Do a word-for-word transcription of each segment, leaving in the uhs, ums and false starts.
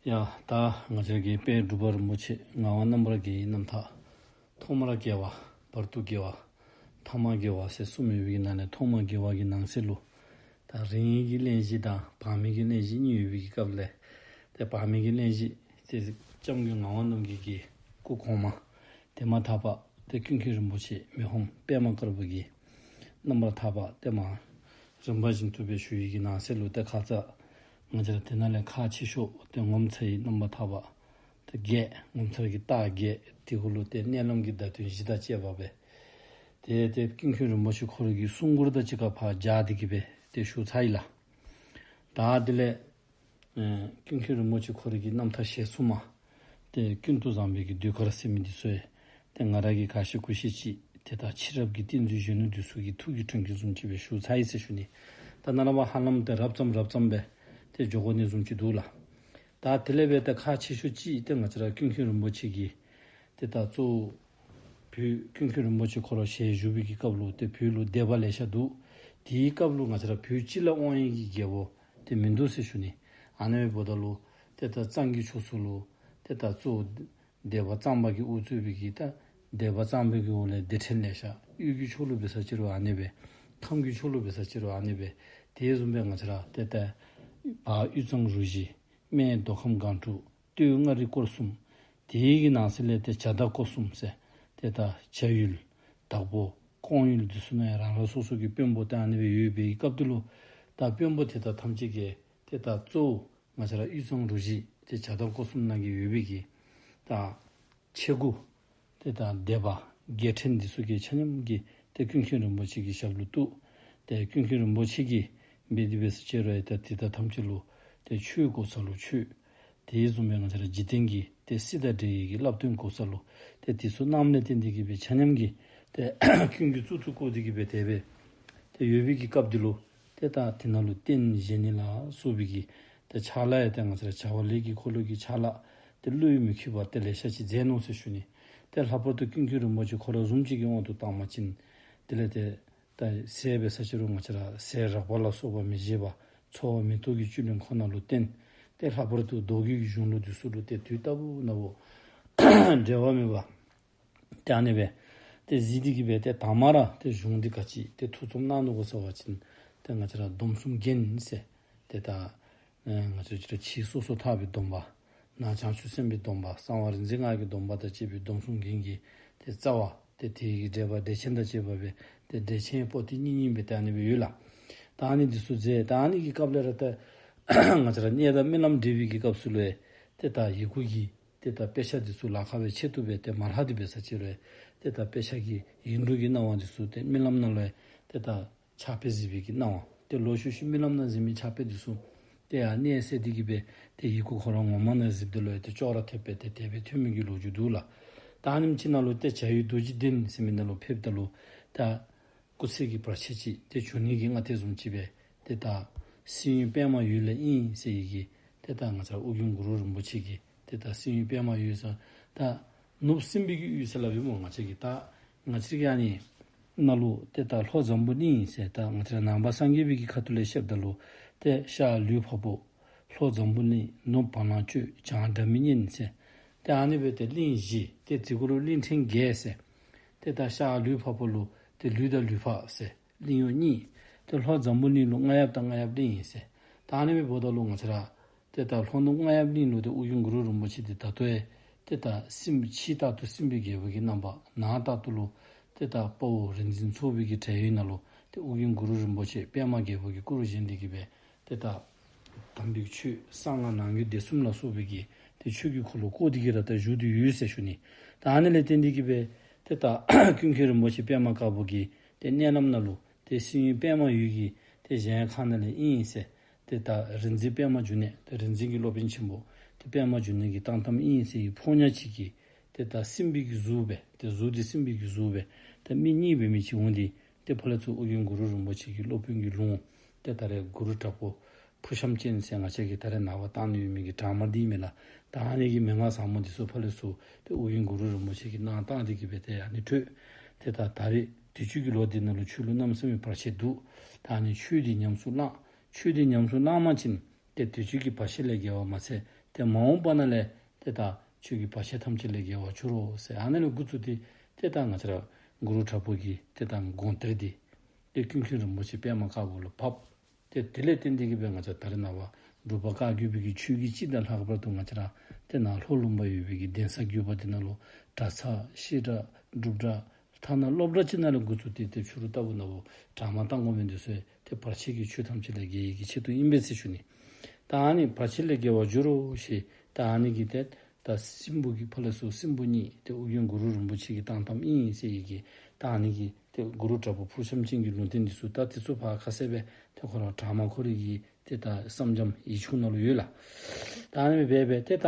ཡ་ད་ང་བཅས་ཀྱི་དཔལ་འབྲུག་པ་རིན་པོ་ཆེ་ངག་དབང་རྣམ་པར་རྒྱལ་བའི་རྣམ་ཐར་ཐོག་མར་རྒྱལ་བ། བར་དུ་རྒྱལ་བ། ཐ་མར་རྒྱལ་བ་ཟེར་གསུམ་ཡོད་པའི་ནང་ནས་ཐོག་མར་རྒྱལ་བ་གི་ནང་གསེས་ལུ་ད་རིང་གི་གླེང་གཞི་དང་བར་མའི་གི་གླེང་གཞི་གཉིས་ཡོད་པའི་སྐབས་ལས། ཏེ་བར་མའི་གི་གླེང་གཞི་ཏེ་སྐྱབས་མགོན་ངག་དབང་རྣམ་རྒྱལ་གྱི་སྐུ་གོང་མ་དེ་མ་ཐག་པ་ཏེ་ཀུན་མཁྱེན་རིན་པོ་ཆེ་མི་ཕམ་པདྨ་དཀར་པོ་གི་རྣམ་པར་ཐར་པ་ཏེ་མ་རིམ་པ་བཞིན་དུ་སྦེ་ཞུ་ཡི་གི་ནང་གསེས་ལུ་ཏེ་ཁ་ཙ་ང་བཅས་ར་དེ་ནང་ལས་ཁག་ཆེ་ཤོས་ཏེ་ངོ་མཚར་བའི་རྣམ་པར་ཐར་པ་ཏེ་བརྒྱད། ངོ་མཚར་གྱི་རྟགས་བརྒྱད་དེ་གུ་ལུ་ཏེ་མནལ་ལམ་གྱི་བརྡ་དོན་བཞི་དང་བཅས་པ་སྦེ་ཏེ་ཏེ་ཀུན་མཁྱེན་རིན་པོ་ཆེ་ཁོ་ར་གི་གསུང་མགུར་དང་གཅིག་ཁར་ཕར་སྦྱར་ཏེ་གི་སྦེ་ཏེ་ཞུ་ཚར་ཡི་ལགས། ད་དེ་ལས་ཨེ་ཀུན་མཁྱེན་རིན་པོ་ཆེ་ཁོ་ར་གི་རྣམ་ཐར་ཞལ་གསུམ་མ་ཏེ་ཀུན་ཏུ་བཟང་པོའི་གི་ཟློས་གར་ཟེར་མི་འདི་ཚུ་ཡང་ཏེ་ང་ར་གིས་ག་ཤེས་གུ་ཤེས་ཅིག་ཏེ་ད་ཕྱི་རབས་ཀྱི་བསྟན་འཛིན་གཞོན་ནུ་འདི་ཚུ་གི་ཐུགས་ཀྱི་དྲན་སྐུལ་བཟུམ་ཅིག་སྦེ་ཞུ་ཚར་ཡི་ཟེར་ཞུ་ནི། ད་ནཱ་ལས་ཕར་ཧ་ལམ་ཏེ་རབ་ཙམ་རབ་ཙམ་སྦེ་ཏེ་འགྱོ་དགོ་ནི་བཟུམ་ཅིག་འདུག་ལགས། ད་དེ་ལས་སྦེ་ཏེ་ཁག་ཆེ་ཤོས་ཅིག་ཏེ་ང་བཅས་ར་ཀུན་མཁྱེན་རིན་པོ་ཆེ་གི་ཏེ་ད་གཙོ་བོ་བོད་ཀུན་མཁྱེན་རིན་པོ་ཆེ་ཁོ་ར་ཞལ་བཞུགས་པའི་གི་སྐབས་ལུ་ཏེ་བོད་ལུ་སྡེ་པ་ལེ་ཤ་འདུག། དེའི་སྐབས་ལུ་ང་བཅས་ར་བོད་སྤྱི་ལ་དབང་བའི་གི་རྒྱལ་པོ་ཏེ་མིན་འདུག་ཟེར་ཞུ་ནི། ཨ་ནི་འབདཝ་ད་ལུ་ཏེ་ད་གཙང་གི་ཕྱོགས་སུ་ལུ་ཏེ་ད་གཙོ་བོ་སྡེ་པ་གཙང་པ་གིས་དབུ་གཙོས་པའི་གི་ད་སྡེ་པ་གཙང་པའི་གི་འོག་ལས་སྡེ་ཕྲན་ལེ་ཤ། དབུས་ཀྱི་ཕྱོགས་ལུ་འབད་ས་ཅིག་རུང་ཨ་ནི་སྦེ། ཁམས་ཀྱི་ཕྱོགས་ལུ་འབད་ས་ཅིག་རུང་ཨ་ནི་སྦེ། དེ་བཟུམ་སྦེ་ང་བཅས་ར་ཏེ་ད་བར་དབུས་གཙང་རུ་བཞི། སྨད་མདོ་ཁམས་སྒང་དྲུག། སྟོད་མངའ་རིས་སྐོར་གསུམ། དེའི་གི་ནང་གསེས་ལས་ཏེ་བྱ་དྭགས་སྐོར་གསུམ་ཟེར། ཏེ་ད་བྱ་ཡུལ། དྭགས་པོ། ཀོང་ཡུལ་འདི་ཚུ་ནང་ཡང་རང་རང་སོ་སོ་གི་དཔོན་པོ་ཏེ་ཨ་ནི་སྦེ་ཡོད་པའི་སྐབས་དེ་ལུ་ད་དཔོན་པོ་དེ་དག་ཐམས་ཅད་ཀྱིས་ཏེ་ད་གཙོ་བོ་ང་བཅས་ར་དབུས་གཙང་རུ་བཞི་ཏེ་བྱ་དྭགས་སྐོར་གསུམ་ནང་གི་ཡོད་པའི་གི་ད་ཆེ་དགུ། ཏེ་ད་སྡེ་པ་རྒྱལ་ཕྲན་འདི་ཚུ་གིས་ཆ་མཉམ་གྱིས་ཏེ་ཀུན་མཁྱེན་རིན་པོ་ཆེ་གི་ཞབས་ལུ་གཏུགས། ཏེ་ཀུན་མཁྱེན་རིན་པོ་ཆེ་གིས་འབད་དེ་འབད་ས་ཅིག་རུང་ཡང་ཏེ་དེ་དག་ཐམས་ཅད་ལུ་ཏེ་ཆོས་གོ་ས་ལུ་ཆོས། དེ་བཟུམ་སྦེ་ང་བཅས་ར་འཇིག་རྟེན་གྱི་ཏེ་སྲིད་དང་འབྲེལ་བའི་གི་བསླབ་སྟོན་གོ་ས་ལུ་ཏེ་དེ་ཚུ་གནངམ་ལས་བརྟེན་ཏེ་གི་སྦེ་ཆ་མཉམ་གྱིས་ཏེ་ཀུན་གྱིས་གཙུག་ཏུ་བཀུར་ཏེ་གི་སྦེ་དེ་སྦེ་ཏེ་ཡོད་པའི་གི་སྐབས་དེ་ལུ་ཏེ་ད་དེ་ནང་ལུ་རྟེན་བཞེངས་ནི་ལ་སོགས་པའི་གི་ཏེ་ཕྱག་ལཱ་ཡང་ཏེ་ང་བཅས་ར་བྱ་བ་ལས་ཀྱི་འཁོར་ལོ་གི་ཕྱག་ལཱ་ཏེ་བློ་ཡིས་མི་ཁེགས་པར་ཏེ་ལེ་ཤ་ཅིག་མཛད་ནུག་ཟེར་ཞུ་ནི། ཏེ་ལྷག་པར་དུ་ཀུན་མཁྱེན་རིན་པོ་ཆེ་ཁོ་ར་བཟུམ་ཅིག་གི་དབང་དུ་བཏང་བ་ཅིན་དེ་ལས་ཏེ་ད་ཟས་འབད་ས་ཅིག་རུང་ང་བཅས་ར་ཟས་རགས་པ་ལ་སོགས་པ་མི་བཞེས་པར་འཚོ་བ་མེ་ཏོག་གི་བཅུད་ལེན་ཁོ་ན་ལུ་བརྟེན། ཏེ་ལྷག་པར་དུ་མདོ་རྒྱུད་ཀྱི་གཞུང་ལུགས་འདི་ཚུ་ལུ་ཏེ་དུས་རྟག་བུ་ན་བུ་འབྲལ་བ་མེད་པར་ཏེ་ཨ་ནི་སྦེ་ཏེ་གཟིགས་ཏེ་གི་སྦེ་ཏེ་དང་པ་ར་ཏེ་གཞུང་འདི་ག་ཅི་ཏེ་ཐུགས་རྩོམ་གནང་ནུག་གོ་ཟེར་བ་ཅིན་ཏེ་ང་བཅས་ར་སྡོམ་གསུམ་རྒྱན་ཟེར། ཏེ་ད་ཨེ་ང་བཅས་ར་ཕྱི་སོ་སོར་ཐར་པའི་སྡོམ་པ། ནང་བྱང་ཆུབ་སེམས་དཔའི་སྡོམ་པ། གསང་བ་རིག་འཛིན་སྔགས་ཀྱི་སྡོམ་པ་དང་བཅས་པའི་སྡོམ་གསུམ་རྒྱན་གྱི་ཏེ་རྩ་བ། ཏེ་དེ་གི་འགྲེལ་པ་འགྲེལ་ཆེན་དང་བཅས་པ་སྦེ་ཏེ་འགྲེལ་ཆེན་པོ་ཏི་གཉིས་གཉིས་སྦེ་ཏེ་ཨ་ནི་སྦེ་ཡོད་ལགས། ད་ཨ་ནི་འདི་ཚུ་མཛད། ད་ཨ་ནི་གི་སྐབས་ལས་ར་ཏེ་ང་བཅས་ར་གནས་དང་རྨི་ལམ་འབྲེལ་བའི་གི་སྐབས་སུ་ལུ་ཡང་ཏེ་ད་ཡི་གུ་གི་ཏེ་ད་དཔེ་ཆ་འདི་ཚུ་ལཱ་ཁག་སྦེ་ཆེད་དུ་སྦེ་ཏེ་མ་ལྷག་སྟེ་འབད་ས་ཅིག་རུང་ཡང་ཏེ་ད་དཔེ་ཆ་གི་ཡིག་འབྲུ་གི་སྣང་བ་འདི་ཚུ་ཏེ་རྨི་ལམ་ནང་ལུ་ཡང་ཏེ་ད་ཕྱག་དཔེ་གཟིགས་པའི་གི་སྣང་བ། ཏེ་ལོག་ཤུལ་ཤུལ་རྨི་ལམ་ནང་གཟིགས་མི་ཕྱག་དཔེ་འདི་ཚུ་ཏེ་ཡར་མནལ་སད་དེ་གི་སྦེ་ཏེ་ཡི་གུ་ཁོ་ར་ངོ་མ་ནང་གཟིགསཔ་ད་ལུ་ཡང་ཏེ་ཅོག་ར་འཐདཔ་སྦེ་ཏེ་དེ་སྦེ་ཐོན་མི་གི་ལོ་རྒྱུས་འདུག་ལགས། ད་ཨ་ནེམ་ཅིག་ནང་ལུ་ཏེ་བྱ་ཡུལ་རྡོ་རྗེ་གདན་ཟེར་མི་ནང་ལུ་ཕེབསཔ་ད་ལུ་ད་སྐུ་ཚེ་གི་བར་ཆད་ཅིག་ཏེ་བྱུང་ནི་གི་སྔ་ལྟས་བཟུམ་ཅིག་སྦེ་ཏེ་ད་སྲིན་ཡུལ་པདྨ་ཡུལ་ལས་ཨིན་ཟེར་བའི་གི་ཏེ་ད་ང་བཅས་ཨོ་རྒྱན་གུ་རུ་རིན་པོ་ཆེ་གིས་ཏེ་ད་སྲིན་ཡུལ་པདྨ་ཡུལ་ཟེར་ད་ནུབ་སྲིན་པོའི་གི་ཡུལ་ཟེར་སླབ་ཨིན་སྨོ། ང་བཅས་ཀྱིས་ད་ང་བཅས་ཀྱི་ཨ་ནི་ནང་ལུ་ཏེ་ད་ལྷོ་འཛམ་བུ་གླིང་ཟེར་ད་ང་བཅས་ར་ནང་པ་སངས་རྒྱས་པའི་གི་ཁ་ཐུག་ལས་བཤདཔ་ད་ལུ་ཏེ་ཤར་ལུས་འཕགས་པོ། ལྷོ་འཛམ་བུ་གླིང་། ནུབ་བ་ལང་སྤྱོད། བྱང་སྒྲ་མི་སྙན་ཟེར། ཏེ་ཨ་ནི་སྦེ་ཏེ་གླིང་བཞི་ཏེ་དེ་གུ་ལུ་གླིང་ཕྲན་བརྒྱད་ཟེར། ཏེ་ད་ཤར་ལུས་འཕགས་པོ་ལུ་ཏེ་ལུས་དང་ལུས་འཕགས་ཟེར་གླིང་གཡོག་གཉིས། ཏེ་ལྷོ་འཛམ་བུ་གླིང་ལུ་རྔ་ཡབ་དང་རྔ་ཡབ་གླིང་ཟེར། ད་ཨ་ནི་སྦེ་འབདཝ་ད་ལུ་ང་བཅས་ར་ཏེ་ད་ལྷོ་ནུབ་རྔ་ཡབ་གླིང་ལུ་ཏེ་ཨོ་རྒྱན་གུ་རུ་རིན་པོ་ཆེ་འདི་ད་ལྟོ་ཡང་ཏེ་ད་སྲིན་ཕྱི་ལྟར་དུ་སྲིན་པོའི་རྒྱལ་པོ་གི་རྣམ་པ། ནང་ལྟར་དུ་ལུ་ཏེ་ད་དཔའ་བོ་རིག་འཛིན་ཚོགས་པའི་གི་བྲན་གཡོག་ནང་ལུ་ཏེ་ཨོ་རྒྱན་གུ་རུ་རིན་པོ་ཆེ་པདྨ་རྒྱལ་པོ་གི་སྐུ་རུ་བཞེངས་ཏེ་གི་སྦེ་ཏེ་ད་དམ་པའི་ཆོས་གསང་སྔགས་ནང་རྒྱུད་སྡེ་གསུམ་ལ་སོགས་པའི་གི་ཏེ་ཆོས་ཀྱི་འཁོར་ལོ་བསྐོར་ཏེ་གི་ར་ད་བཞུགས་ཏེ་ཡོད་ཟེར་ཞུ་ནི། ད་ཨ་ནི་ལས་བརྟེན་ཏེ་གི་སྦེ་ཏེ་ད་ཀུན་མཁྱེན་རིན་པོ་ཆེ་པདྨ་དཀར་པོ་གི་ཏེ་མནལ་ལམ་ནང་ལུ་ཏེ་སྲིན་ཡུལ་པདྨ་ཡུལ་གྱི་ཏེ་གཞལ་ཡས་ཁང་ནང་ལས་ཨིན་ཟེར། ཏེ་ད་རིག་འཛིན་པདྨ་འབྱུང་གནས་ཏེ་རིག་འཛིན་གྱི་སློབ་དཔོན་ཆེན་པོ་ཏེ་པདྨ་འབྱུང་གནས་ཀྱིས་བཏང་བཏངམ་ཨིན་ཟེར་བའི་ཕོ་ཉ་ཅིག་གིས་ཏེ་ད་སྲིན་པོའི་གི་གཟུགས་སྦེ་ཏེ་གཟུགས་འདི་སྲིན་པོའི་གི་གཟུགས་སྦེ་ཏེ་མི་གཉིས་འབད་མི་ཅིག་འོང་སྟེ་ཏེ་ཕར་ལས་ཚུར་ཨོ་རྒྱན་གུ་རུ་རིན་པོ་ཆེ་གི་སློབ་དཔོན་གྱི་ལུང་ཏེ་ད་རེས་གུ་རུ་དྲག་པོ་ཕུར་ཤམ་ཅན་ཟེར་ང་བཅས་ཀྱིས་ད་རེས་ནངས་པ་བཏང་ནི་ཡོད་མི་གི་བྲག་དམར་འདི་ཨིན་མས་ལགས། ད་ཨ་ནི་གི་མན་ངག་ཟབ་མོ་འདི་ཚུ་ཕར་ལས་ཚུར་ཏེ་ཨོ་རྒྱན་གུ་རུ་རིན་པོ་ཆེ་གིས་གནང་བཏང་སྟེ་གི་སྦེ་ཏེ་ཨ་ནི་འཕྲོད། ཏེ་ད་ད་རེས་དུས་ཅི་གི་ལོ་འདི་ནང་ལུ་ཆོས་ལུ་གནམ་མེད་ས་མེད་བར་ཆད་འདུག། ད་ཨ་ནི་ཆོས་འདི་ཉམས་སུ་བླང་། ཆོས་འདི་ཉམས་སུ་བླང་བ་ཅིན་ཏེ་དུས་ཅི་གི་བར་ཆད་ལས་རྒྱལ་བ་མ་ཚད་ ཏེ་མ་འོངས་པ་ནང་ལས་ཏེ་ད་ཁྱོད་ཀྱིས་བར་ཆད་ཐམས་ཅད་ལས་རྒྱལ་བར་གྱུར་རོ་ཟེར། ཨ་ནཱ་ལས་འགོ་བཙུགས་ཏེ་ཏེ་ད་ང་བཅས་ར་གུ་རུ་དྲག་པོ་གི་ཏེ་ད་དགོངས་གཏེར་འདི་ཏེ་ཀུན་མཁྱེན་རིན་པོ་ཆེ་པདྨ་དཀར་པོ་ལུ་བབས། ཏེ་དེ་ལས་བརྟེན་ཏེ་གི་སྦེ་ང་བཅས་ད་རེས་ནངས་པ་འབྲུག་པ་བཀའ་བརྒྱུད་པའི་གི་ཆོས་ཀྱི་སྤྱི་དང་ལྷག་པར་དུ་ང་བཅས་ར་ཏེ་ནཱ་ལྷོ་ལུང་པ་ཡོད་པའི་གི་གདན་ས་བརྒྱུད་པ་འདི་ནང་ལུ་གྲྭ་ཚང་བཤད་གྲྭ་སྒྲུབ་གྲྭ་ཐ་ན་སློབ་གྲྭ་ཅིག་ནང་ལས་འགོ་བཙུགས་ཏེ་ཏེ་ཕྱི་རུ་ལྟ་བུ་ནང་ལུ་དྲག་དམག་བཏང་དགོ་མི་འདི་ཚུ་ཏེ་བར་ཆད་ཀྱི་ཆོས་ཐམས་ཅད་ལས་རྒྱལ་ནི་གི་ཆེད་དུ་ཨིན་པས་ཟེར་ཞུ་ནི། ད་ཨ་ནི་བར་ཆད་ལས་རྒྱལ་བར་འགྱུར་རོ་ཞེས་ད་ཨ་ནི་གི་ཏེ་ད་སྲིན་པོ་གི་ཕ་ལས་ཚུར་སྲིན་པོ་གཉིས་ཏེ་ཨོ་རྒྱན་གུ་རུ་རིན་པོ་ཆེ་གིས་བཏང་བཏངམ་ཨིན་ཟེར་ཡི་གི་ད་ཨ་ནི་གི་ཏེ་གུ་རུ་དྲག་པོ་ཕུར་ཤམ་ཅན་གྱི་ལུང་བསྟན་འདི་ཚུ་ད་དེ་ཚུ་ཕར་ཁ་གསལ་སྦེ་ཏེ་ཁོ་ར་དྲག་དམག་ཁོ་རའི་གི་ཏེ་ད་སྲབ་འཇམ་ཡིག་ཆུང་ནང་ལུ་ཡོད་ལགས། ད་ཨ་ནི་སྦེ་སྦེ་ཏེ་ད་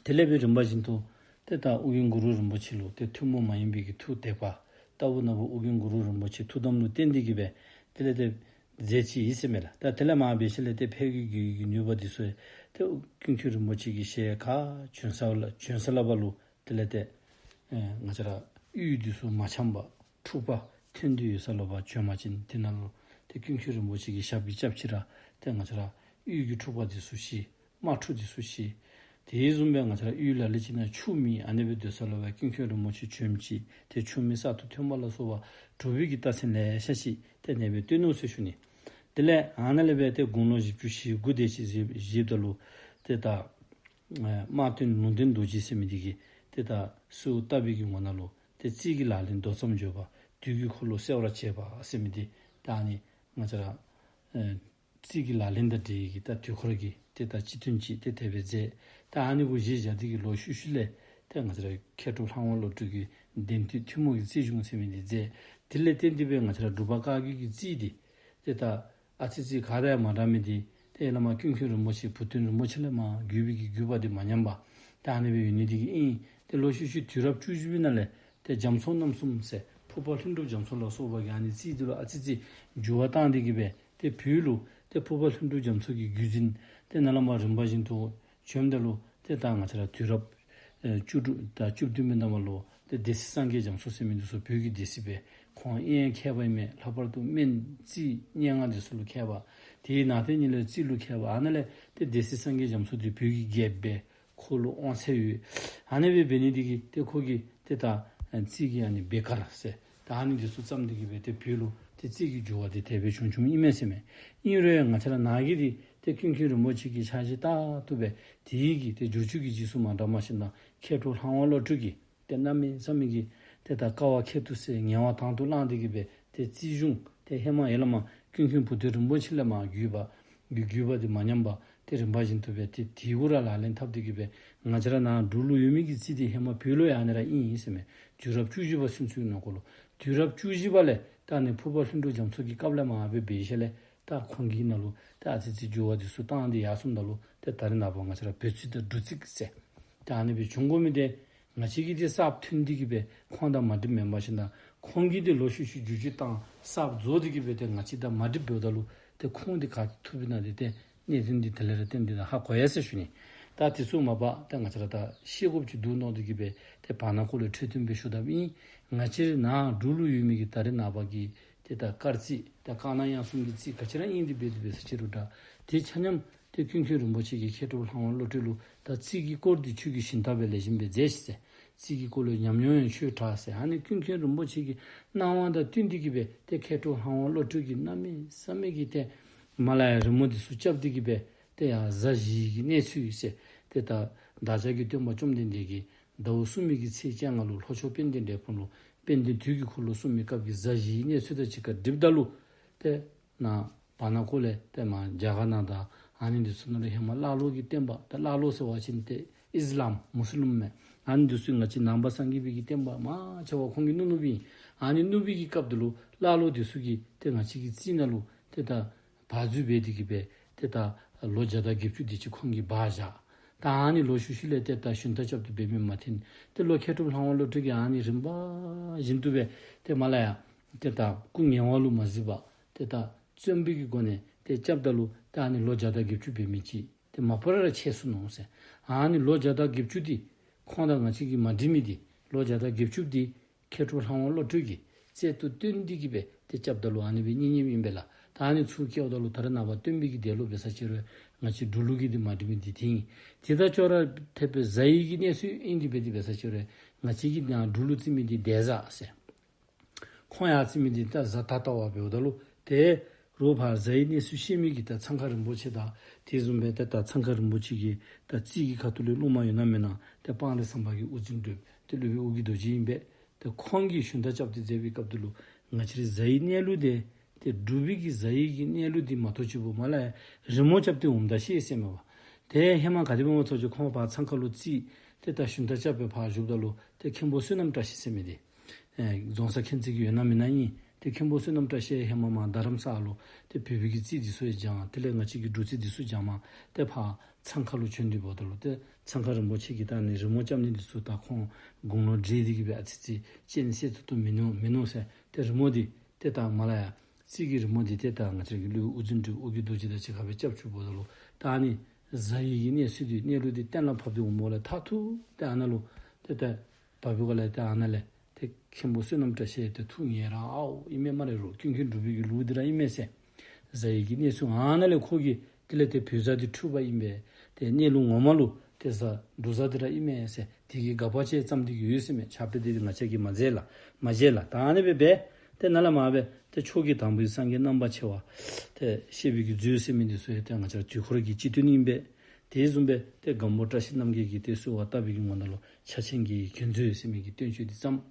དེ་ལས་སྦེ་རིམ་པ་བཞིན་དུ་ཏེ་ད་ཨོ་རྒྱན་གུ་རུ་རིན་པོ་ཆེ་ལུ་ཏེ་ཐུན་མོང་མ་ཡིན་པའི་གི་ཐུགས་དད་པ་ལྟ་བུ་ནང་ལུ་ཨོ་རྒྱན་གུ་རུ་རིན་པོ་ཆེ་ཐུགས་དམ་ལུ་བརྟེན་ཏེ་གི་སྦེ་དེ་ལས་ཏེ་མཛད་ཅི་ཨིན་ཟེར་མས་ལགས། ད་དེ་ལས་མར་འབད་ཞིནམ་ལས་ཏེ་ཕས་རྒོལ་གྱི་ནུས་པ་འདི་ཚུ་ཏེ་ཀུན་མཁྱེན་རིན་པོ་ཆེ་གི་ཞལ་ག་བྱོན་ས་ལ་བྱོན་ས་ལ་བ་ལུ་དེ་ལས་ཏེ་ཨེ་ང་བཅས་ར་གཡུས་འདི་ཚུ་མ་འཆམ་པར་འཁྲུག་པ་ཐོན་ཏེ་ཡོད་ས་ལུ་བ་བྱོན་པ་ཅིན་དེ་ནང་ལུ་ཏེ་ཀུན་མཁྱེན་རིན་པོ་ཆེ་གི་ཞབས་ཀྱིས་བཅགས་ཅི་ར་ཏེ་ང་བཅས་ར་གཡུས་ཀྱི་འཁྲུག་པ་འདི་ཚུ་ཞི། དམག་འཁྲུག་འདི་ཚུ་ཞི། དེ་བཟུམ་སྦེ་ང་བཅས་ར་གཡུས་ལ་ལུ་ཅིག་ནང་ཆུ་མེད། ཨ་ནི་སྦེ་སྡོད་ས་ལུ་བ་ཀུན་མཁྱེན་རིན་པོ་ཆེ་བྱོན་ཅི། ཏེ་ཆུ་མེད་ས་འཐུ་ཐོན་པ་ལ་སོགས་པ་འབྲུག་པའི་གི་རྟགས་མཚན་ལེ་ཤ་ཅིག་ཏེ་ཨ་ནི་སྦེ་སྟོན་ནུག་ཟེར་ཞུ་ནི། དེ་ལས་ཨ་ནཱ་ལས་སྦེ་ཏེ་དགུང་ལོ་བཞི་བཅུ་ཞེ་དགུ་དེ་ཅིག་བཞེས་བཞེསཔ་ད་ལུ་ཏེ་ད་ཨེ་དམག་དོན་ལུང་བསྟན་རྡོ་རྗེ་ཟེར་མི་འདི་གིས་ཏེ་ད་གསོལཝ་བཏབ་པའི་གི་ངོ་ནང་ལུ་ཏེ་རྩིས་ཀྱི་ལག་ལེན་མདོ་ཙམ་བརྗོད་པ། དུས་ཀྱི་འཁོར་ལོ་གསལ་བར་བྱེད་པ་ཟེར་མི་འདི་ད་ཨ་ནི་ང་བཅས་ར་ཨེ་རྩིས་ཀྱི་ལག་ལེན་དང་འབྲེལ་གྱི་ད་དུས་འཁོར་གྱི་ཏེ་ད་སྤྱི་དོན་ཅིག་ཏེ་དེ་སྦེ་མཛད། ད་ཨ་ནི་གུ་གཞི་བཞག་སྟེ་གི་ལོག་ཤུལ་ཤུལ་ལས་ཏེ་ང་བཅས་ར་མཁས་གྲུབ་ལྷ་དབང་བློ་གྲོས་ཀྱིས་དེང་དུས་ཐུན་མོང་གི་རྩིས་གཞུང་ཟེར་མི་འདི་མཛད། དེ་ལས་བརྟེན་ཏེ་སྦེ་ང་བཅས་ར་འབྲུག་པ་བཀའ་བརྒྱུད་ཀྱི་རྩིས་འདི་ཏེ་ད་ཨ་ཙི་ཙི་ག་དང་ཡང་མ་འདྲ་མི་འདི་ཏེ་བླ་མ་ཀུན་མཁྱེན་རིན་པོ་ཆེ་བུ་སྟོན་རིན་པོ་ཆེ་ལས་མར་བརྒྱུད་པའི་གི་བརྒྱུད་པ་འདི་མ་ཉམས་པར་ཏེ་ཨ་ནི་སྦེ་ཡོད་ནི་འདི་གིས་ཨིན། ཏེ་ལོག་ཤུལ་ཤུལ་དུས་རབས་བཅུ་བཞི་པའི་ནང་ལས་ཏེ་རྒྱ་མཚོ་རྣམ་གསུམ་ཟེར་ཕུར་པ་ལྷུན་གྲུབ་རྒྱ་མཚོ་ལ་སོགས་པ་གིས་ཨ་ནི་རྩིས་འདི་ལུ་ཨ་ཙི་ཙི་འགྱུར་བ་བཏང་སྟེ་གི་སྦེ་ཏེ་བོད་ལུ་ཏེ་ཕུར་པ་ལྷུན་གྲུབ་རྒྱ་མཚོ་གི་བརྒྱུད་འཛིན་ཏེ་ནཱ་ལས་མར་རིམ་པ་བཞིན་དུ་བྱོནམ་ད་ལུ་ཏེ་ད་ང་བཅས་ར་དུས་རབས་ཨེ་བཅུ་དྲུག་དང་བཅུ་བདུན་པའི་ནང་མ་ལུ་ཏེ་སྡེ་སྲིད་སངས་རྒྱས་རྒྱ་མཚོ་ཟེར་མི་འདི་ཚུ་བོད་ཀྱི་སྡེ་སྲིད་སྦེ་ཁོང་ཨེ་ཡང་མཁས་པ་ཨིན་མས། ལྷག་པར་དུ་སྨན་རྩིས་སྙན་ངག་འདི་ཚུ་ལུ་མཁས་པ། དེའི་ནང་དེ་ཉིད་ལས་རྩིས་ལུ་མཁས་པ། ཨ་ནཱ་ལས་ཏེ་སྡེ་སྲིད་སངས་རྒྱས་རྒྱ་མཚོ་འདི་བོད་ཀྱི་རྒྱལཔོ་སྦེ་ཁོ་ལུ་དབང་ཚད་ཡོད། ཨ་ནི་སྦེ་འབད་ནི་འདི་གིས་ཏེ་ཁོ་གིས་ཏེ་ད་ཨེ་རྩིས་ཀྱི་ཨ་ནི་བེ་དཀར་ཟེར་ད་ཨ་ནི་འདི་ཚུ་བརྩམས་ཏེ་གི་སྦེ་ཏེ་བོད་ལུ་ཏེ་རྩིས་ཀྱི་འགྱུར་བ་འདི་དེ་སྦེ་བྱུང་བྱུངམ་ཨིན་མས་ཟེར་མས། ཨིན་རུང་ཡང་ང་བཅས་ར་ནཱ་གི་འདི་ཏེ་ཀུན་མཁྱེན་རིན་པོ་ཆེ་གི་ཕྱག་བཞེས་ལྟར་དུ་སྦེ་དེ་གི་ཏེ་བསྒྱུར་བཅོས་ཀྱི་རྗེས་སུ་མ་འབྲངས་པར་ཞིནམ་ལས་མཁས་གྲུབ་ལྷ་དབང་བློ་གྲོས་ཀྱིས་ཏེ་གནམ་མེད་ས་མེད་ཀྱི་ཏེ་ད་དཀའ་བ་ཁྱད་དུ་བསད་ངལ་བ་དང་དུ་བླངས་ཏེ་གི་སྦེ་ཏེ་རྩིས་གཞུང་ཏེ་ཧེ་མ་ཡར་ལས་མར་ཀུན་མཁྱེན་བུ་སྟོན་རིན་པོ་ཆེ་ལས་མར་བརྒྱུད་པ་བརྒྱུད་བརྒྱུད་པ་འདི་མ་ཉམས་པར་ཏེ་རིམ་པ་བཞིན་དུ་སྦེ་ཏེ་དེ་གུ་ར་ལག་ལེན་འཐབ་སྟེ་གི་སྦེ་ང་བཅས་ར་ནཱ་འབྲུག་ལུ་ཡོད་མི་གི་རྩིས་འདི་ཧེ་མ་བོད་ལུ་ཡང་ཨ་ནི་ར་ཨིན་ཨིན་ཟེར་མས། དུས་རབས་བཅུ་བཞི་པ་ཚུན་ཚོད་ནང་འཁོད་ལུ་དུས་རབས་བཅུ་བཞི་པ་ལས་ད་ཨ་ནི་ཕུར་པ་ལྷུན་གྲུབ་རྒྱ་མཚོ་གི་སྐབས་ལས་མར་སྦེ་འབད་ཞིནམ་ལས་ད་ཁོང་གི་ནང་ལུ་ད་ཨ་ཙི་ཙི་འགྱུར་བ་འདི་ཚུ་བཏང་སྟེ་ཡར་སོངམ་ད་ལུ་ཏེ་ད་རེས་ནངས་པ་ང་བཅས་ར་བོད་རྩིས་དང་འབྲུག་རྩིས་ཟེར་ད་ཨ་ནི་སྦེ་བྱུང་དགོ་མི་འདི་ང་བཅས་ཀྱིས་འདི་གསརཔ་ཐོན་ཏེ་གི་སྦེ་ཁོང་དང་མ་འགྲིགཔ་མེན་པར་ཞིནམ་ལས་ཁོང་གིས་འདི་ལོག་ཤུལ་ཤུལ་བསྒྱུར་བཅོས་བཏང་གསརཔ་བཟོ་སྟེ་གི་སྦེ་ཏེ་ང་བཅས་དང་མ་འགྲིགཔ་འབདཝ་ད་ལུ་ཏེ་ཁོང་འདི་ག་ཏེ་ཐུགཔ་ཨིན་ན་འདི་ཏེ་གནད་དོན་འདི་དེ་ལས་ར་བརྟེན་ཏེ་ད་ཧ་གོ་ཡི་ཟེར་ཞུ་ནི། ད་དེ་ཚུ་མ་པ་ད་ང་བཅས་ར་ད་ཤེས་དགོཔ་ཅིག་འདུག་མནོ་སྟེ་གི་སྦེ་ཏེ་བར་ན་ཁོ་ལས་འཕྲོས་བསྟུན་སྦེ་ཞུ་དཔ་ཨིན། ང་བཅས་ར་ནཱ་འབྲུག་ལུ་ཡོད་མི་གི་ད་རེས་ནངས་པ་གི་ཏེ་ད་སྐར་རྩིས་ད་དཀར་ནག་དབྱངས་གསུམ་གྱི་རྩིས་ག་ཅི་ར་ཨིན་འདི་འབད་དེ་འབད་ས་ཅིག་རུང་ད་ཏེ་ཆ་མཉམ་ཏེ་ཀུན་མཁྱེན་རིན་པོ་ཆེ་གིས་མཁས་གྲུབ་ལྷ་དབང་བློ་གྲོས་ལུ་ད་རྩིས་ཀྱི་སྐོར་འདི་ཁྱོད་ཀྱིས་ཞིབ་ལྟ་སྦེ་ལེགས་ཤོམ་སྦེ་མཛད་ཤིག་ཟེར། རྩིས་ཀྱི་སྐོར་ལུ་ཉམས་མྱོང་ཡང་ཁྱོད་དྲག་ཟེར། ཨ་ནི་ཀུན་མཁྱེན་རིན་པོ་ཆེ་གི་གནང་བ་དང་བསྟུན་ཏེ་གི་སྦེ་ཏེ་མཁས་གྲུབ་ལྷ་དབང་བློ་གྲོས་ཀྱིས་གནམ་མེད་ས་མེད་ཀྱི་ཏེ་མ་ལ་ཡ་རི་མོ་འདི་ཚུ་རྐྱབ་སྟེ་གི་སྦེ་ཏེ་ཡར་གཟའ་བཞིའི་གི་གནས་ཚུལ་ཟེར། ཏེ་ད་བདག་ཅག་གི་སྟོན་པ་བཅོམ་ལྡན་འདས་ཀྱིས་ཟླཝ་གསུམ་པའི་གི་ཚེས་བཅོ་ལྔ་ལུ་ལྷོ་ཕྱོགས་དཔལ་ལྡན་འབྲས་སྤུངས་ལུ་དཔལ་ལྡན་དུས་ཀྱི་འཁོར་ལོ་གསུངས་མི་སྐབས་ཀྱི་གཟའ་བཞིའི་གནས་ཚུལ་དང་གཅིག་ཁར་སྒྲིགཔ་ད་ལུ་ཏེ་ནཱ་བར་ན་ཁོ་ལས་ཏེ་མར་རྒྱ་གར་ནང་དང་ཨ་ནི་འདི་ཚུ་ནང་ལུ་ཧེ་མ་ཀླ་ཀློ་གི་བསྟན་པ་ད་ཀླ་ཀློ་ཟེར་བ་ཅིན་ཏེ་ཨིས་ལམ་མུས་ལིམ་མས། ཨ་ནི་འདི་ཚུ་ང་བཅས་ནང་པ་སངས་རྒྱས་པའི་གི་བསྟན་པ་མང་ཆེ་བ་ཁོང་གིས་བསྣུབས་བསྣུབས་ཨིན། ཨ་ནི་བསྣུབས་པའི་གི་སྐབས་ད་ལུ་ཀླ་ཀློ་འདི་ཚུ་གིས་ཏེ་ང་བཅས་ཀྱི་རྩིས་ནང་ལུ་ཏེ་ད་བག་འཛུད་འབད་དེ་གི་སྦེ་ཏེ་ད་ལོ་བརྒྱ་དང་བརྒྱད་ཅུ་དེ་ཅིག་ཁོང་གིས་སྦ་བཞག། ད་ཨ་ནི་ལོག་ཤུལ་ཤུལ་ལས་ཏེ་ད་ཞུན་དག་རྐྱབ་སྟེ་འབད་མི་མ་ཐོན། ཏེ་ལོག་མཁས་གྲུབ་ལྷ་དབང་བློ་གྲོས་ཀྱིས་ཨ་ནི་རིམ་པ་བཞིན་དུ་སྦེ་ཏེ་མ་ལ་ཡ་ཏེ་ད་སྐུ་ངལ་བ་ལུ་མ་གཟིགས་པར་ཏེ་ད་བརྩོན་པའི་གི་སྒོ་ནས་ཏེ་རྐྱབ་ད་ལུ་ད་ཨ་ནི་ལོ་བརྒྱ་དང་བརྒྱད་ཅུ་འབད་མི་ཅིག་ཏེ་མ་པ་ར་ར་ཆད་སོ་ནུག་ཟེར། ཨ་ནི་ལོ་བརྒྱ་དང་བརྒྱད་ཅུ་འདི་ཁོང་དང་ང་བཅས་ཀྱིས་མ་འགྲིགས་མི་འདི་ལོ་བརྒྱ་དང་བརྒྱད་ཅུ་འདི་མཁས་གྲུབ་ལྷ་དབང་བློ་གྲོས་ཀྱིས་རྩལ་དུ་བཏོན་ཏེ་གི་སྦེ་ཏེ་རྐྱབ་ད་ལུ་ཨ་ནི་སྦེ་རྙེད་རྙེདཔ་ཨིན་པས་ལགས། ད་ཨ་ནི་ཚུར་བཀལཝ་ད་ལུ་ད་རེས་ནངས་པ་སྟོན་པའི་གི་འདས་ལོ་འབད་ས་ཅིག་རུང་ ང་བཅས་འབྲུག་ལུ་གི་འདི་མ་འགྲིག་མི་འདི་དེ་ཨིན། དེ་དང་ཅོག་ར་འཐདཔ་སྦེ་གཟའ་ཡི་གི་གནས་ཚུལ་ཨིན། དེ་སྦེ་དེ་སྦེ་ས་ཅོག་ར་ང་བཅས་ཀྱི་ནཱ་འབྲུག་ལུ་རྩི་མི་འདི་འདས་གཟའ་ཟེར། ཁོང་ཡང་རྩི་མི་འདི་ད་གཟའ་ད་ལྟ་བ་འབདཝ་ད་ལུ་ཏེ་རོགས་ཕར་གཟའ་ཡི་གནས་ཚུལ་ཤེས་མི་གི་ད་ཚང་ཁ་རིན་པོ་ཆེ་དང་དེ་བཟུམ་སྦེ་ཏེ་ད་ཚང་ཁ་རིན་པོ་ཆེ་གི་ད་རྩིས་ཀྱི་ཁ་ཐུག་ལས་སློབ་མ་ཡོད་ན་མེད་ན་ཏེ་སྤང་རི་ཟམ་པ་གི་དབུ་འཛིན་གྲུབ་ཏེ་སློབ་དཔོན་ཨོ་རྒྱན་རྡོ་རྗེ་ཨིན་པས། ཏེ་ཁོང་གིས་ཞུན་དག་རྐྱབ་སྟེ་མཛད་པའི་སྐབས་དེ་ལུ་ང་བཅས་རའི་གཟའ་ཡི་གནས་ལུགས་དེ་ཏེ་འབྲུག་པའི་གི་གཟའ་ཡི་གི་གནས་ལུགས་དེ་མ་གཏོགས་ཅིག་པོ་མ་ལ་ཡ་རི་མོ་རྐྱབ་སྟེ་འོངམ་ད་ཤེས་ཟེར་མས་པ། ཏེ་ཧེ་མ་ག་དེ་སྦེ་སྨོ་ཟེར་བ་ཅིན་ཁོང་ཕར་ཚང་ཁ་ལུ་རྩིས་ཏེ་ད་ཞུན་དག་རྐྱབ་སྦེ་ཕར་བཞུགསཔ་ད་ལུ་ཏེ་མཁན་པོ་བསོད་ནམས་བཀྲ་ཤིས་ཟེར་མི་འདི་ཨེ་རྫོང་སར་མཁྱེན་བརྩེ་གི་ཡོད་ན་མེད་ན་ཨིན། ཏེ་མཁན་པོ་བསོད་ནམས་བཀྲ་ཤིས་ཧེ་མ་མར་རྡ་རམ་ས་ལུ་ཏེ་བོད་པའི་གི་རྩིས་འདི་ཚུ་ཡང་སྦྱང་། དེ་ལས་ང་བཅས་ཀྱི་འབྲུག་རྩིས་འདི་ཚུ་སྦྱང་མར་ཏེ་ཕར་ཚང་ཁ་ལུ་བྱོན་ཏེ་འབདཝ་ད་ལུ་ཏེ་ཚང་ཁ་རིན་པོ་ཆེ་གིས་ད་ཨ་ནི་རི་མོ་རྐྱབ་ནི་འདི་ཚུ་ད་ཁོང་དགུང་ལོ་བགྲེས་ཏེ་གི་སྦེ་ཨ་ཙི་ཙི་སྤྱན་གསལ་ཏོག་ཏོ་མིན་ནུག་མིན་ནུག་ཟེར། ཏེ་རི་མོ་འདི་ཏེ་ད་མ་ལ་ཡ་རྩིས་ཀྱི་རི་མོ་འདི་ཏེ་ད་ང་བཅས་ཀྱི་སློབ་དབུ་འཛིན་གྲུབ་ཨོ་རྒྱན་རྡོ་རྗེ་དང་གཅིག་ཁར་སྦེ་རྐྱབ་བཅུགཔ་ད་ལུ་ད་ཨ་ནི་གཟའ་ཡི་གི་གནས་ཚུལ་འདི་གནས་ལུགས་འདི་གཏན་ལ་ཕབ་སྟེ་འོངམ་ལས་མཐར་ཐུག་ཏེ་ཨ་ནཱ་ལུ་ཏེ་ད་བབས་པའི་སྒང་ལས་ཏེ་ཨ་ནཱ་ལས་ཏེ་མཁན་པོ་བསོད་ནམས་བཀྲ་ཤིས་ཏེ་ཐུགས་ངལ་རངས་ཨའོ་ཨིན་མས་སྨ་རེ་རོགས། ཀུན་མཁྱེན་འབྲུག་པའི་གི་ལུགས་འདི་ར་ཨིན་མས་ཟེར། གཟའ་ཡི་གི་གནས་ཚུལ་ཨ་ནཱ་ལས་ཁོ་གིས་དེ་ལས་ཏེ་བོད་གཟའ་འདི་འཁྲུལ་པ་ཨིན་པས། ཏེ་གནས་ལུགས་ངོ་མ་ལུ་ཏེ་གཟའ་འབྲུག་གཟའ་འདི་ར་ཨིན་མས་ཟེར། དེ་གི་དགག་པ་ཅིག་བརྩམས་ཏེ་གི་ཡོད་ཟེར་མས། ཕྱག་དཔེ་འདི་ང་བཅས་ཀྱིས་མ་མཇལ་ལགས། མ་མཇལ་ལགས། ད་ཨ་ནི་སྦེ་འབད་ཏེ་ནཱ་ལས་མར་སྦེ་ཏེ་ཕྱོགས་ཀྱི་དང་པོའི་སངས་རྒྱས་རྣམ་པར་ཕྱེ་བ་ཏེ་བཤད་པའི་གི་མཛོད་ཟེར་མི་འདི་ཚུ་ཡང་ཏེ་ང་བཅས་ར་དུས་འཁོར་གྱི་སྤྱི་དོན་ཨིན་པས། དེ་བཟུམ་སྦེ་ཏེ་སྒམ་པོ་བཀྲ་ཤིས་རྣམ་རྒྱལ་གྱིས་ཏེ་གསོལ་བ་བཏབ་པའི་གི་ངོ་ནང་ལུ་ཕྱག་ཆེན་གྱི་བསྐྱེད་མཛོད་ཟེར་མི་གི་བསྟན་བཅོས་འདི་བརྩམས།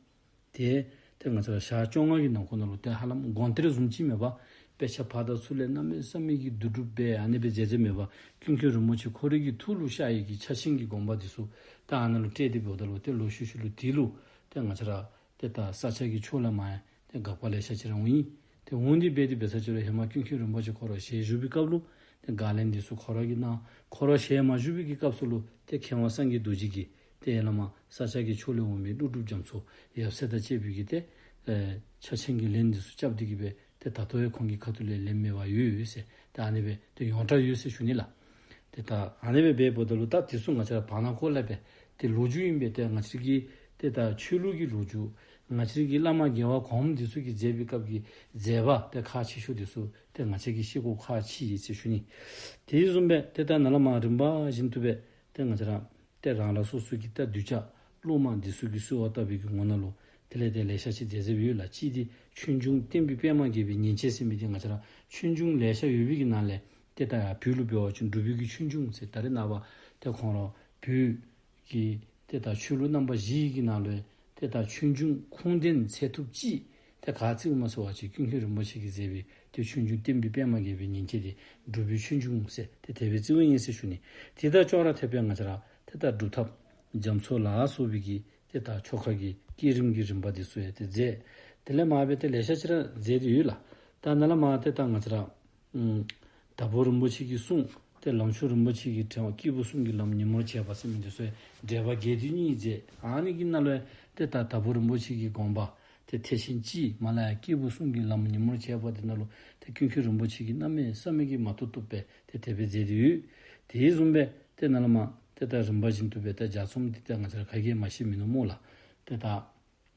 ཏེ་ཏེ་ང་བཅས་ར་ཞག་བཅོ་ལྔ་གི་ནང་འཁོད་ནང་ལུ་ཏེ་ཧ་ལམ་དགོངས་གཏེར་བཟུམ་ཅིག་མས་པ། དཔེ་ཆ་ཕར་དང་ཚུར་ལས་གནམ་མེད་ས་མེད་ཀྱི་བསྡུ་སྒྲུབ་འབད་ཨ་ནི་སྦེ་མཛད་མཛདཔ་མས་པ། ཀུན་མཁྱེན་རིན་པོ་ཆེ་ཁོ་རའི་གི་ཐུགས་ལུ་ཤར་ཡི་གི་ཕྱག་ཆེན་གྱི་དགོངས་པ་འདི་ཚུ་ད་ཨ་ནཱ་ལུ་བཀྲལ་ཏེ་འབདཝ་ད་ལུ་ཏེ་ལོག་ཤུལ་ཤུལ་ལུ་དེ་ལུ་ཏེ་ང་བཅས་ར་ཏེ་ད་ས་སྐྱ་གི་ཕྱོགས་ལས་མར་ཡང་ཏེ་དགག་པ་ལེ་ཤ་ཅིག་ར་འོང་ཡི། ཏེ་འོང་སྟེ་འབད་དེ་འབད་ས་ཅིག་རུང་ཧེ་མ་ཀུན་མཁྱེན་རིན་པོ་ཆེ་ཁོ་ར་ཞལ་བཞུགས་པའི་སྐབས་ལུ་ཏེ་དགག་ལན་འདི་ཚུ་ཁོ་ར་གིས་གནང་། ཁོ་ར་ཞལ་མ་བཞུགས་པའི་གི་སྐབས་སུ་ལུ་ཏེ་མཁས་དབང་སངས་རྒྱས་རྡོ་རྗེ་གིས་ཏེ་ཡར་ལས་མར་ས་སྐྱ་གི་ཕྱོགས་ལས་འོང་མི་ཀླུ་སྒྲུབ་རྒྱ་མཚོ་ཡབ་སྲས་དང་བཅས་པའི་གི་ཏེ་ཨེ་ཕྱག་ཆེན་གྱི་ལན་འདི་ཚུ་རྐྱབ་སྟེ་གི་སྦེ་ཏེ་ད་ལྟོ་ཡང་ཁོང་གི་ཁ་ཐུག་ལས་ལན་མེད་པར་ཡོད་ཡོད་ཟེར། ཏེ་ཨ་ནི་སྦེ་ཏེ་ཡོངས་གྲགས་ཡོད་ཟེར་ཞུ་ནི་ལགས། ཏེ་ད་ཨ་ནི་སྦེ་འབདཝ་ད་ལུ་ད་འདི་ཚུ་ང་བཅས་ར་བར་ན་ཁོ་ལས་སྦེ་ཏེ་ལོ་རྒྱུས་ཨིན་པས། ཏེ་ང་བཅས་ཀྱི་ཏེ་ད་ཆོས་ལུགས་ཀྱི་ལོ་རྒྱུས་ང་བཅས་ཀྱི་བླ་མ་རྒྱལ་བ་གོངམ་འདི་ཚུ་གིས་མཛད་པའི་སྐབས་ཀྱི་མཛད་པ་ཏེ་ཁག་ཆེ་ཤོས་འདི་ཚུ་ཏེ་ང་བཅས་ཀྱིས་ཤེས་དགོཔ་ཁག་ཆེ་ཡི་ཟེར་ཞུ་ནི། དེ་བཟུམ་སྦེ་ཏེ་ད་ནཱ་ལས་མར་རིམ་པ་བཞིན་དུ་སྦེ་ཏེ་ང་བཅས་ར་ཏེ་རང་རང་སོ་སོ་གི་ཏེ་གདུལ་བྱ་སློབ་མ་འདི་ཚུ་གིས་གསོལ་བ་བཏབ་པའི་གི་ངོ་ནང་ལུ་དེ་ལས་ཏེ་ལེ་ཤ་ཅིག་མཛད་མཛདཔ་ཡོད་ལགས། གཅིག་འདི་ཆོས་འབྱུང་བསྟན་པའི་པདྨ་རྒྱས་པའི་ཉིན་བྱེད་ཟེར་མི་འདི་ང་བཅས་ར་ཆོས་འབྱུང་ལེ་ཤ་ཡོད་པའི་གི་ནང་ལས་ཏེ་ད་ཡར་བོད་ལུ་འབད་བ་ཅིན་འབྲུག་པའི་གི་ཆོས་འབྱུང་ཟེར་ད་རེས་ནངས་པ་ཏེ་ཁོང་ར་བོད་ཀྱི་ཏེ་ད་ཆོས་ལུགས་རྣམ་པ་བཞི་ཡི་གི་ནང་ལུ་ཏེ་ད་ཆོས་འབྱུང་ཁུངས་ལྡན་ཚད་ཐུབ་ཅིག་ཏེ་ག་རྩིཝ་སྨོ་ཟེར་བ་ཅིན་ཀུན་མཁྱེན་རིན་པོ་ཆེ་གིས་མཛད་པའི་ཏེ་ཆོས་འབྱུང་བསྟན་པའི་པདྨ་རྒྱས་པའི་ཉིན་བྱེད་འདི་འབྲུག་པའི་ཆོས་འབྱུང་ཟེར་ཏེ་དེ་སྦེ་རྩིཝ་ཨིན་ཟེར་ཞུ་ནི། དེ་དང་ཅོག་ར་འཐདཔ་སྦེ་ང་བཅས་ར་ཏེ་ད་སྒྲུབ་ཐབས་རྒྱ་མཚོ་ལ་སོགས་པའི་གི་ཏེ་ད་ཆོ་ག་གི་བསྐྱེད་རིམ་གྱི་རིམ་པ་འདི་ཚུ་ཡང་ཏེ་མཛད། དེ་ལས་མར་སྦེ་ཏེ་ལེ་ཤ་ཅིག་ར་མཛད་དེ་ཡོད་ལགས། ད་ནཱ་ལས་མར་ཏེ་ད་ང་བཅས་ར་ཨམ་དྭགས་པོ་རིན་པོ་ཆེ་གི་གསུང་ཏེ་ལམ་མཆོག་རིན་པོ་ཆེ་གི་ཕྲེང་བ་སྐྱེས་བུ་གསུམ་གྱི་ལམ་ཉིན་མོར་བྱེད་པ་ཟེར་མི་འདི་ཚུ་ཡང་འགྲེལ་པ་རྒྱས་བསྡུས་གཉིས་མཛད། ཨ་ནི་གི་ནང་ལུ་ཡང་ཏེ་ད་དྭགས་པོ་རིན་པོ་ཆེ་གི་དགོངས་པ་ཏེ་ཐེག་ཆེན་སྤྱི་མ་ལ་ཡ་སྐྱེས་བུ་གསུམ་གྱི་ལམ་ཉིན་མོར་བྱེད་པ་འདི་ནང་ལུ་ཏེ་ཀུན་མཁྱེན་རིན་པོ་ཆེ་གིས་གནམ་མེད་ས་མེད་ཀྱི་མ་ཐུབ་ཐུབ་སྦེ་ཏེ་དེ་སྦེ་མཛད་དེ་ཡོད། དེ་བཟུམ་སྦེ་ཏེ་ནཱ་ལས་མར་ཏེ་ད་རིམ་པ་བཞིན་དུ་སྦེ་ཏེ་ལྗགས་རྩོམ་འདི་ཏེ་ང་བཅས་ར་ག་གིས་མ་ཤེས་མི་ནུག་སྨོ་ལགས། ཏེ་ད་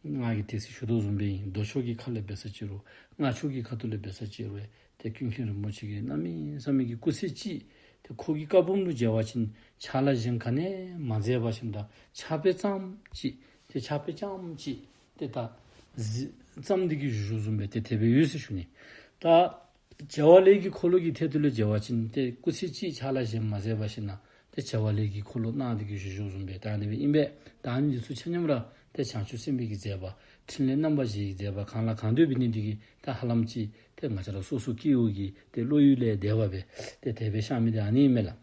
ང་གིས་ཏེ་ཟེར་ཞུ་དོ་བཟུམ་སྦེ་ཨིན། མདོ་ཕྱོགས་ཀྱི་ཁ་ལས་འབད་ས་ཅིག་རུང་སྔགས་ཕྱོགས་ཀྱི་ཁ་ཐུག་ལས་འབད་ས་ཅིག་རུང་ཏེ་ཀུན་མཁྱེན་རིན་པོ་ཆེ་གིས་གནམ་མེད་ས་མེད་ཀྱི་སྐུ་ཚེ་གཅིག་ཏེ་ཁོ་གི་བཀའ་འབུམ་ལུ་མཇལ་བ་ཅིན་ཕྱག་ལཱ་གཞན་ག་ནི་ཡང་མ་མཛད་པ་བཞིན་དུ་ཕྱག་དཔེ་ཙམ་ཅིག་ཏེ་ཕྱག་དཔེ་ཙམ་ཅིག་ཏེ་ད་གཟིགས་བརྩམས་ཏེ་གི་བཞུགས་བཞུགསཔ་སྦེ་ཏེ་དེ་སྦེ་ཡོད་ཟེར་ཞུ་ནི། ད་བྱ་བ་ལས་ཀྱི་འཁོར་ལོ་གི་ཐད་དུ་ལུ་འབད་བ་ཅིན་ཏེ་སྐུ་ཚེ་གཅིག་ཕྱག་ལཱ་གཞན་མ་མཛད་པ་བཞིན་དུ་ཏེ་བྱ་བ་ལས་ཀྱི་འཁོར་ལོ་གནང་སྟེ་གི་བཞུགས་བཞུགསཔ་སྦེ་ད་ཨ་ནི་སྦེ་ཨིན་པས། ད་ཨ་ནི་འདི་ཚུ་ཆ་མཉམ་ར་ཏེ་བྱང་ཆུབ་སེམས་དཔའི་གི་མཛད་པ་ཕྲིན་ལས་རྣམ་པ་བཞིའི་མཛད་པ་གང་ལ་གང་འདུལ་བའི་གནས་འདི་གིས་ད་ཧ་ལམ་ཅིག་ཏེ་ང་བཅས་ར་སོ་སོ་སྐྱེ་བོ་གི་ཏེ་བློ་ཡུལ་ལས་འདས་པ་སྦེ་ཏེ་དེ་སྦེ་ཤར་མི་འདི་ཨ་ནི་ཨིན་མས་ལགས།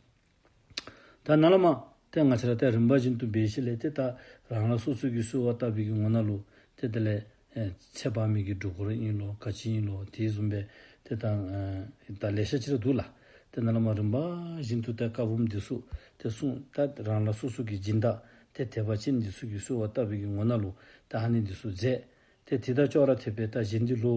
ད་ནཱ་ལས་མར་ཏེ་ང་བཅས་ར་ཏེ་རིམ་པ་བཞིན་དུ་འབད་ཞིནམ་ལས་ཏེ་ད་རང་རང་སོ་སོ་གིས་གསོལ་བ་བཏབ་པའི་གི་ངོ་ནང་ལུ་ཏེ་དེ་ལས་ཨེ་ཚེ་དཔག་མེད་ཀྱི་སྒྲུབ་སྐོར་ཨིན་ལོ་ག་ཅི་ཨིན་ལོ་དེ་བཟུམ་སྦེ་ཏེ་ད་ཨེ་ད་ལེ་ཤ་ཅིག་ར་འདུག་ལགས། ཏེ་ནཱ་ལས་མར་རིམ་པ་བཞིན་དུ་ཏེ་བཀའ་འབུམ་འདི་ཚུ་ཏེ་གསུངས། ད་རང་རང་སོ་སོ་གི་སྦྱིན་བདག་ཏེ་དད་པ་ཅན་འདི་ཚུ་གིས་གསོལ་བ་བཏབ་པའི་གི་ངོ་ནང་ལུ་ད་ཨ་ནི་འདི་ཚུ་མཛད། ཏེ་དེ་དང་ཅོག་ར་འཐདཔ་སྦེ་ད་གཞན་འདི་ལུ་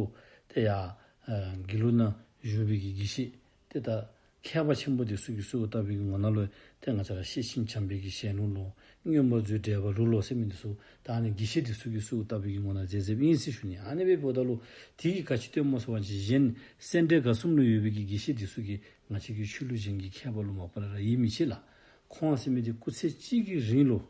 ཏེ་ཡར་ཨེ་དགེ་ལུགས་ནང་བཞུགས་པའི་གི་དགེ་བཤེས་ཏེ་ད་ མཁས་པ་ཆེན་པོ་འདི་ཚུ་གིས་གསོལཝ་བཏབ་པའི་གི་ངོ་ནང་ལུ་ཏེ་ང་བཅས་ར་ཤེར་ཕྱིན་བྱམས་པའི་གི་ཞལ་ལུང་ལོ། མངོན་པ་མཛོད་འགྲེལ་པ་ལུ་ལོ་ཟེར་མི་འདི་ཚུ་ད་ཨ་ནི་དགེ་བཤེས་འདི་ཚུ་གིས་གསོལཝ་བཏབ་པའི་གི་ངོ་ནང་མཛད་མཛདཔ་ཨིན་ཟེར་ཞུ་ནི། ཨ་ནི་སྦེ་འབདཝ་ད་ལུ་དེ་གིས་ག་ཅི་སྟོནམ་སྨོ་ཟེར་བ་ཅིན་གཞན་སེ་འབྲས་དགའ་གསུམ་ལུ་ཡོད་པའི་གི་དགེ་བཤེས་འདི་ཚུ་གིས་ང་བཅས་ཀྱི་ཆོས་ལུགས་གཞན་གྱི་མཁས་པ་ལུ་མ་པ་ལས་ར་ཡིད་མི་ཆེས་ལགས། ཁོང་ཟེར་མི་འདི་སྐུ་ཚེ་གཅིག་གི་རིང་ལུ་